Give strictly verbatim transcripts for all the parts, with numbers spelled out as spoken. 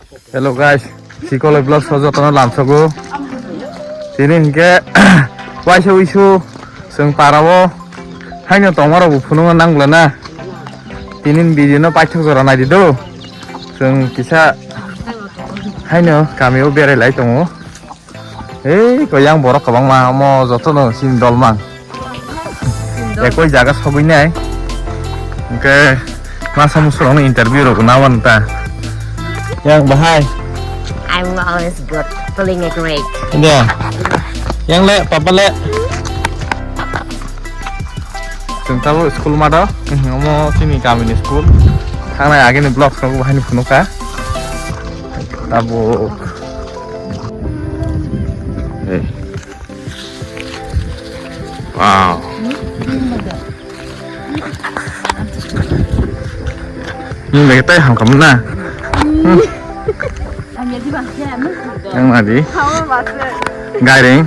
Hello guys, Sikoloi Vlogs o jotono lamsogo. Tini hinkhe waisa wisu chwng parao haino tongmarokbo phunukna nanglana. Tini video no paithak jora naidi do. Chwng kisa haino kamio berai lai tongo. Ei, ko yang borok kwbangma omo jotono chini dolmang. Ekoi jaga sogwi nai. Hwnkhe masa musurokno interview rok nawan ta. Yang bahai. I'm always good, feeling great. India. Yang le, papa le. Chwng tabuk school mato, omo chini kamini school. Thangnai agini vlogs rok bo haino phunukha. Tabuk. Hey. Wow. Ni lagi tai ham kamu na. Yang madi. Gairing.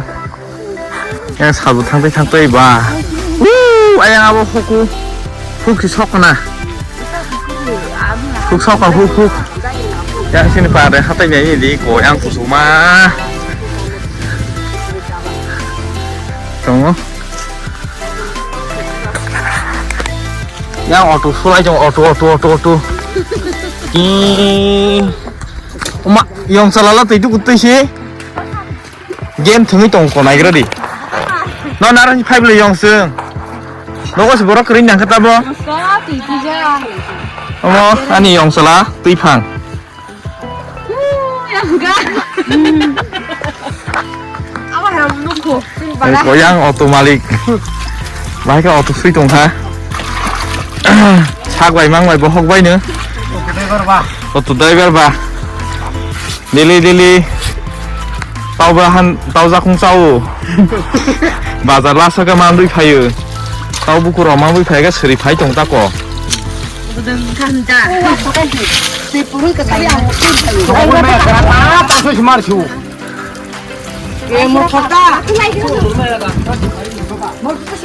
Yang sabu thangtai thangtai ba. Woo, ayang abo huku. Huki sokna. Huk sokna huk huk. Yang sini pare hatai ni di ko yang kusuma. Tongo. Yang auto sulai jong auto auto auto auto. Ki. Uma, yang salala tu itu kutu si. Game thwngwi tong ko naigra di. No naro ni five le yong sung. Nogo se borok kwrwi nang khe tabo. Omo ani yong sala twi phang. Ko yang auto malik. Bahai khe auto sui tong kha. Sak bai mang bai bohok bai no. Auto driver ba. Daily daily tauba han taujakung chao. Bazar lasa khe manwi phaio. Tau buku rok manwi phai khe sri phai tong tako.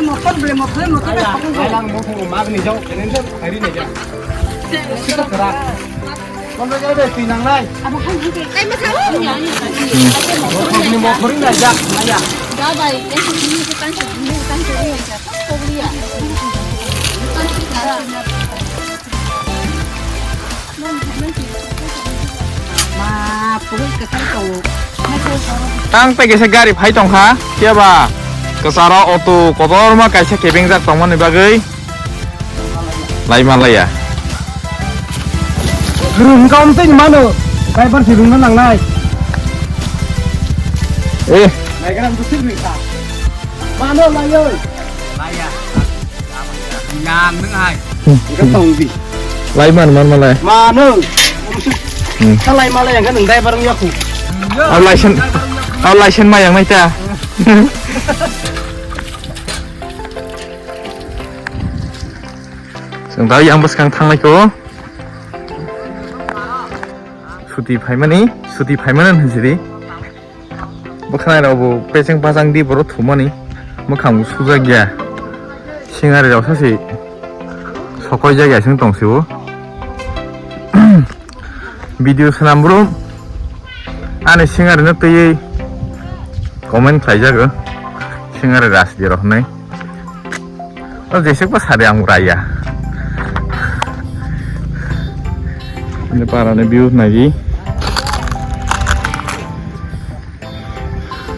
Motor ble motor ble motor ble. Magni jao, kenen jao, hari ne jao. Sita kara. Kono jao de, twi nangnai. Motor ni motor ni nai ja, nai ya. Ang tei kaisa gari phai tongkha, phiya ba kwcharo auto kotorma kaisa kebengjak tongmani bagwi lai manlaiya. Rwng ka omtwi ni mano, driver si rwngna nangnai. Eh. Mano lai oi. Yang nung hai. Lai man, man malai. Mano. Hmm. Salai malai yang kan driver ngi aku. Au license, au license ma yang nai ta. Seng tau yang bwskang thanglai ko. Suti phaimani, suti phaimani hinjiri. Bwkhwnai rok bo pecheng pachang di borok thumani. Mwkhang bo sujak ya. Singari rok sasi sokoi jak ya sing tong sibo. Video swnam bro. Ani singari no twiwi comment khlai jago. Singari ras di rok hinwi. O jesek pa sari ang raya. Ini parani view naidi.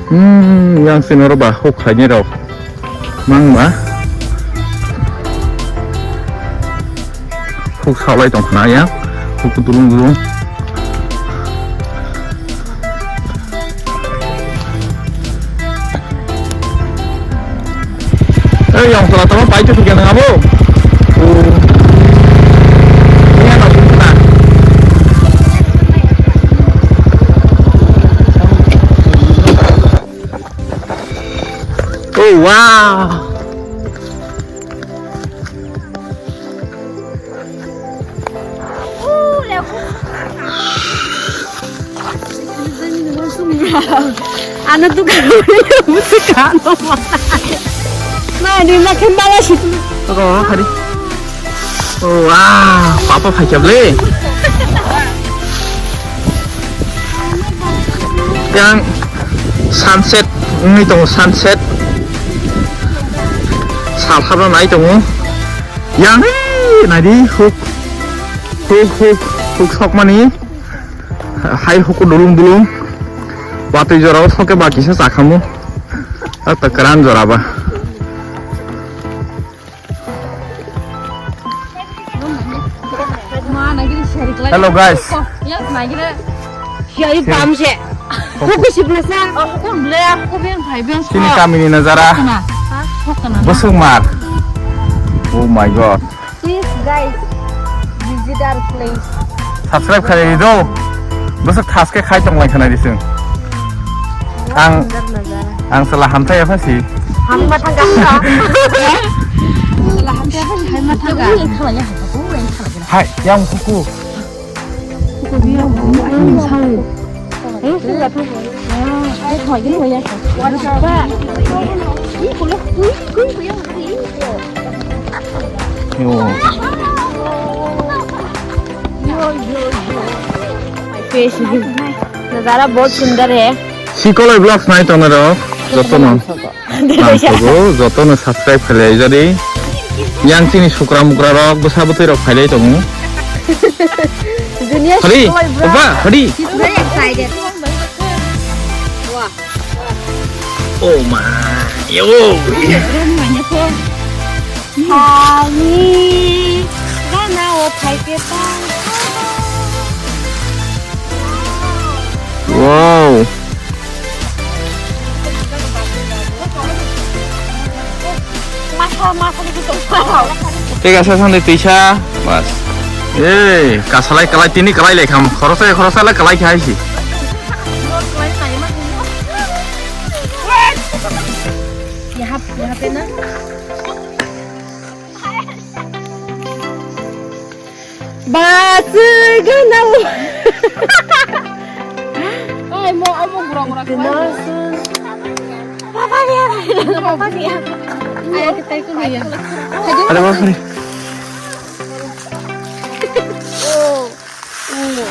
Hmm, yang sini oro ba huk khaini rok. Mang ma. Huk salai tong khna ya. Huk dulung dulung. Ei, yang salah tama pai tu tiga nang abo. Oh. Ini anak sini na. Oh, wow. Ano dukan musikano. Na ni na kembala situ. Oke, hari. Oh, wow, papa pakai le. Yang sunset wngwi tongo, sunset. Sal habna nai tongo. Yang, eh, naidi huk, huk, huk, huk sokmani. Hai huku dulung dulung. Watwi jorao soke ba kisa chakhamu. Ata kwran jora ba. Hello, guys. Chini kamini najara. Bwswk mar. Oh my God. Please, guys, visit our place. Subscribe khlai di do. Bwswk thas khe khai tong lai khna di chwng. Ang, ang sala hamthai ya phasi. Hamma thangka sala. Sala hamthai ya phasi, hamma thangka. Hai, yang kuku. Nozara bahut sundar hai. Sikoloi vlogs nai tongnai rok jotono. Nangkukgo jotono subscribe khlai jadi. Yang chini sukra mukra rok bwsa bwtwi rok phailai tongo. Junior Hadi, Sikoloi vlog. Opa, hadi. He's very excited. Wah. Oh my. Yo. Ani gana o phaikhe ta. Wow. Thik ase, sandi tisa. Bas. Ei, kasalai kalai tini kalai lekham. Khoroksa khoroksa le kalai khai si. Yaha, yaha pe na. Basui gana. Ai, mo, amo gura gura. Baba dia, baba dia. Ayo, kita ikut ya. Ada apa nih? Oh. Oh.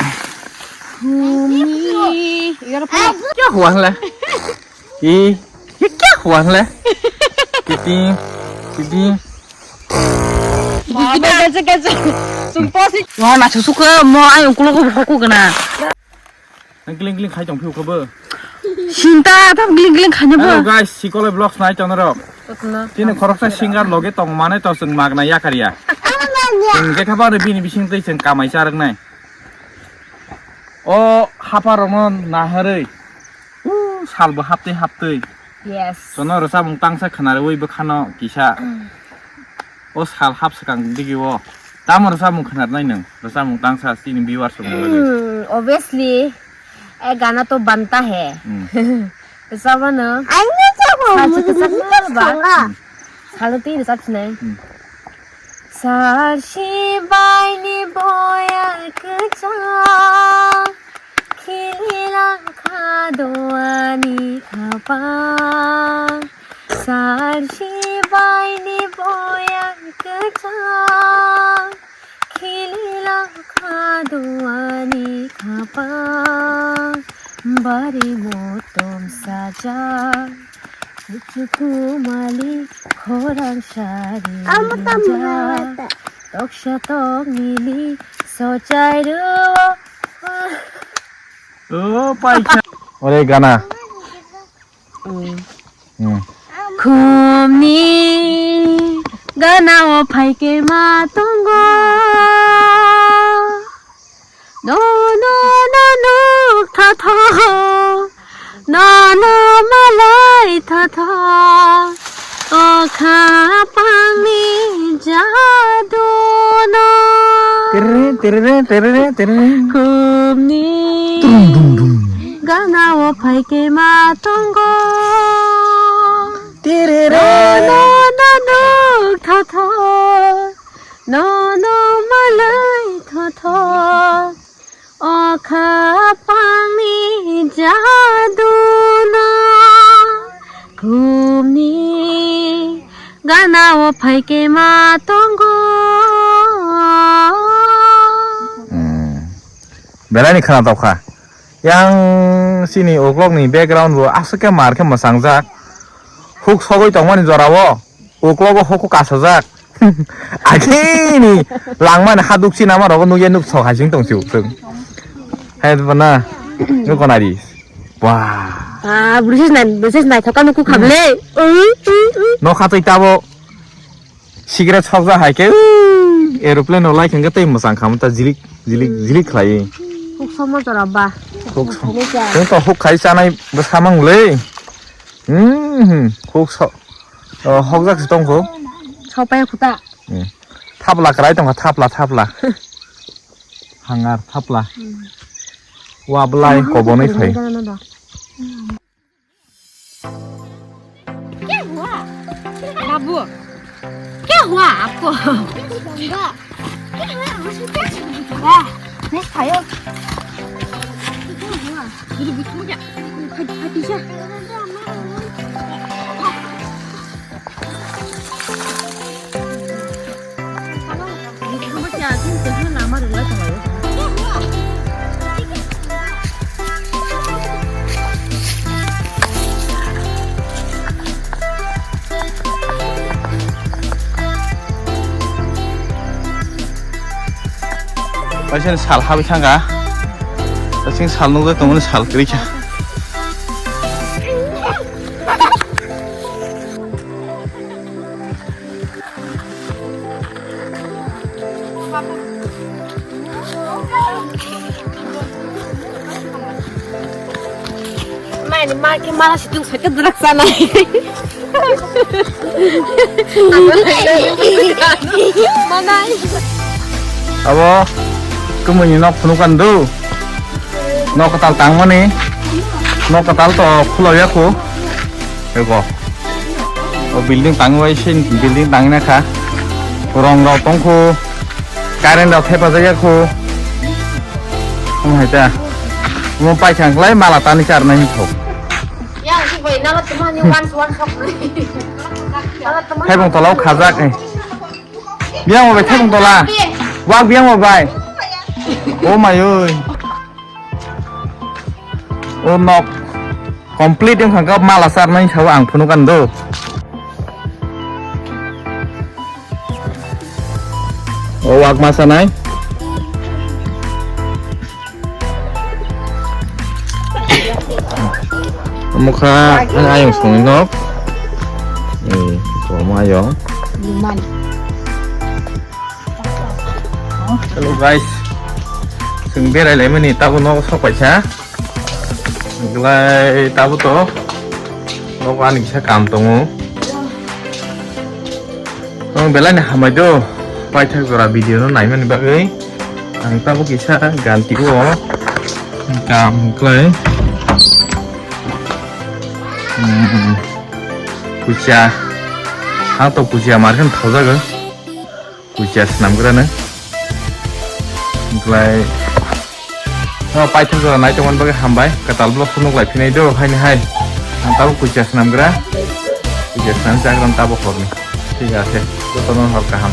Humi. Kya hua le? Ih, ye kya hua le? Kiting, kiting. Gacha, gacha. Sumpah sih. Wah, na susu ke, mo ai ukulo ko boko kena. Nang giling giling khai tong phiu khobo. Sinta tam giling giling khanya bo. Hello guys, Sikoloi vlogs nai tong rok. Tini khoroksa singer loge tong mane to chwng magna yakar ya. Chwng je khaba bini bising tei chwng kamai charwk nai. O hapa rokno naharwi. Uh, salbo haptwi haptwi. Yes. Sono rwchapmung tangsa khwnarwi bwkhano kisa. O sal hap swkang digi o. Tamo rwchapmung khwnarnai nwng? Rwchapmung tangsa chini viewers rok mungwi. Hmm, obviously, eh, gana to banta hai. Hmm. Rwchapmano. Sal se kwchak ma ba. Hmm. Salo twi rwchap sinai. Hmm. Sal si bai ni boya kwchak. Khili langkha do ani khapang, sal si bai ni boya kwchak. Khili langkha do ani khapang, bari motom sajak. Kuchuku mali khorang sari rijak. Toksa tok mili sochai rwo. Oh, paisa. Ore gana. Hmm. Khumni gana o phaikhe ma tongo. No, no, no, no, tha, tha. Nono malai thotho, o khapangni jaduno. Terere, terere, terere, terere. Khumni dum, dum, dum. Ganao phaikhe ma tongo. Terere. Nono nukthotho, nono malai thotho. O khapangni jaduno khumni ganao phaikhe ma tongo. Hmm. Belai ni khwna tokha. Yang sini uklok ni background bo aswk khe mar khe mwchang jak. Huk sogwi tongmani jora o uklok o huk kasajak. Agini langmani haduk sinama rogo nugya nuk sok hasing tong si uklok. Hai bana nuk konari. Wah. Ah, bwrwi se nai, bwrwi se naithok kha nuk kha bwle. Nokha twi tabo. Cigarette sokjak hai khe, aeroplane rok lai khe tei mwchang kha ta jilik jilik jilik khlai. Huk sokma jora ba. Huk sok. Chwng to huk khai chanai bwsa mang le. Hmm, huk sok. Oh, hokjak se tong kho. Sopai khuta. Hmm. Thapla kwrai tong kha, thapla, thapla. Hangar, thapla. Hmm. Wa belai kobonwi phai. क्या हुआ? बाबू, क्या हुआ आपको? वाह, नहीं खायो। क्या हुआ? मेरे बुक में क्या? फट-, फटी जा। Paisa sal habai thangkha. Paisa sal nugwi tongmani sal kwrwi kha. Mai ni ma ke mala situng saka drak sana. Mana? Abo, kemuni nok phunuk kan do. Nok katal tangmani. Nok katal to khulaiya kho. Ego. O building tangwi sin building tangna kha. Rong rok tong kho. Current rok thepajak ya kho. Omo hai ta. Omo paithang klai mala tani charnai thok. Yang si koi nala tumani one one sok. Nala tumani. Hai bong tolao khajak ni. Biang bai thai bong tola. Wak biang bai. O mai oi. O nok complete wngkha khe mala charnai sao ang phunuk kan do. O wak ma sanai. Mokha ang ayong songni nok. Ni, ko ma ayong. Hello guys, chwng berai laimani tabo nogo sok paisa. Belai tabo to nogo ani kisa kam tongo. Ang belai ni hambai do, paithak jora video no naimani bagwi. Ang tabo kisa ganti o kam hwnkhlai. Hmm, kucha. Ang to kucha market thojago. Kucha swnamgrano. Hwnkhlai, o paithak jora nai tongmani bagwi hambai. Kwtal vlog phunuk lai phinai do, haini hai. Ang tabuk kucha swnamgra. Kucha swnam chagra tabuk horni. Thik ache. Jotono hor kaham.